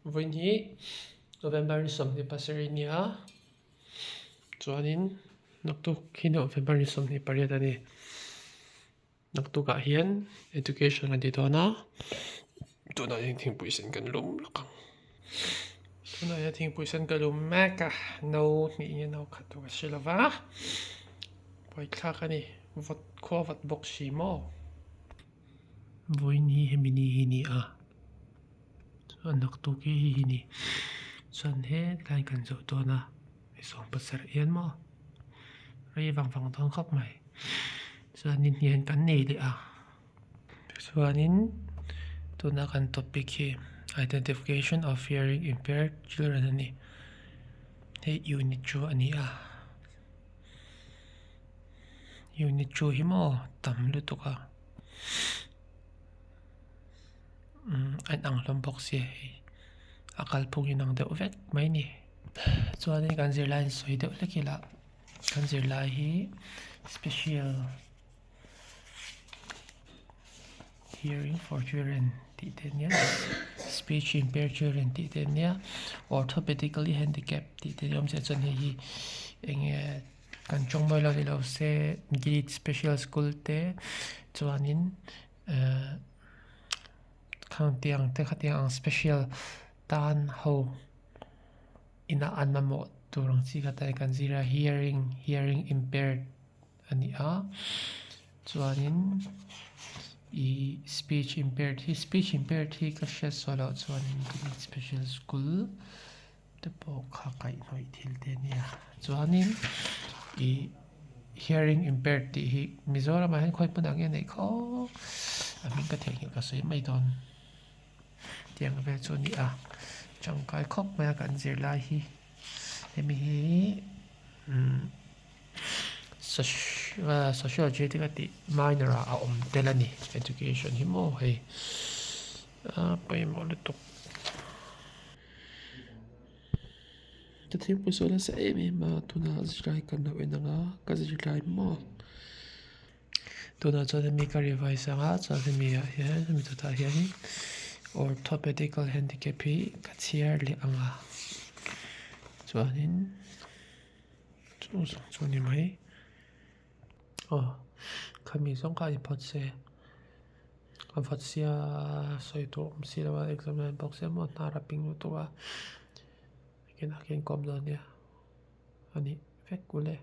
Vawiin hi November ni 27 a ni a, chuanin naktuk hi November ni 28 a ni. Naktukah hian education an ti dawn a, tunah hian thingpui sen kan lum lawk ang. Tunah hian thingpui sen ka lum mek a, no hnih nge no khat tur ka hre lo va, buaithlak a ni, vawt khua vat bawk si maw. Vawiin hi hemi ni hi ni a, chuan naktuk hi hei hi ni, chuan hetlai kan zawh dawn a. Hei 70 hian maw rei vang vang dawn khawp mai chuanin hian kan nei leh a tichuanin tuna kan topic hi identification of hearing impaired children a ni hei unit chu a ni a unit chu hi maw tam lutuk a umm a inang hlawm bawk sia hei a kalphung inang deuh vek mai a ni. Chuanin kan zirlai in sawi deuh hlek ila kan zirlai hi special hearing for children tih te ania speech impaired children tih te ania orthopedically handicap tih te awm chiah chuan hei hi eng nge kan tawng mawi lo ni lo se gate special school te chuanin ehh khang tiang te khatiang ang special tan ho inah an mamawh tur ang chi kha ta kan zir a hearing hearing impaired a ni a chuanin ih speech impaired hi speech impaired hi ka hriat sual loh chuanin special school te pawh kha kaihhnawih thil te a nia chuanin ih hearing impaired tih hi Mizoramah hian khawi hmunah nge neih khawp a hming ka theihnghilh ka sawi mai dawn. Tiang vel chu a ni a tangkai khawp mai a kan zirlai hi hemi hi umm sociology te ka tih minor ah a awm tel a ni education hi maw hei a pawimawh lutuk. Ka thingpui sawi nasa em em a tunah zirlai kan lo en ang a ka zirlai maw. Tunah chuan hemi ka revise ang a chuan hemi ah hian hemi chutah hianin orthopedical handicap hi ka chhiar leh ang a chuanin chu zawng chu a ni mai aw khami zawng kha a ni phawt se a vawt sia sawi tur awm si lo a exam hian bawk sia maw hnar a ping lutuk a engin a keng kawm dawn nia a nih vek ule.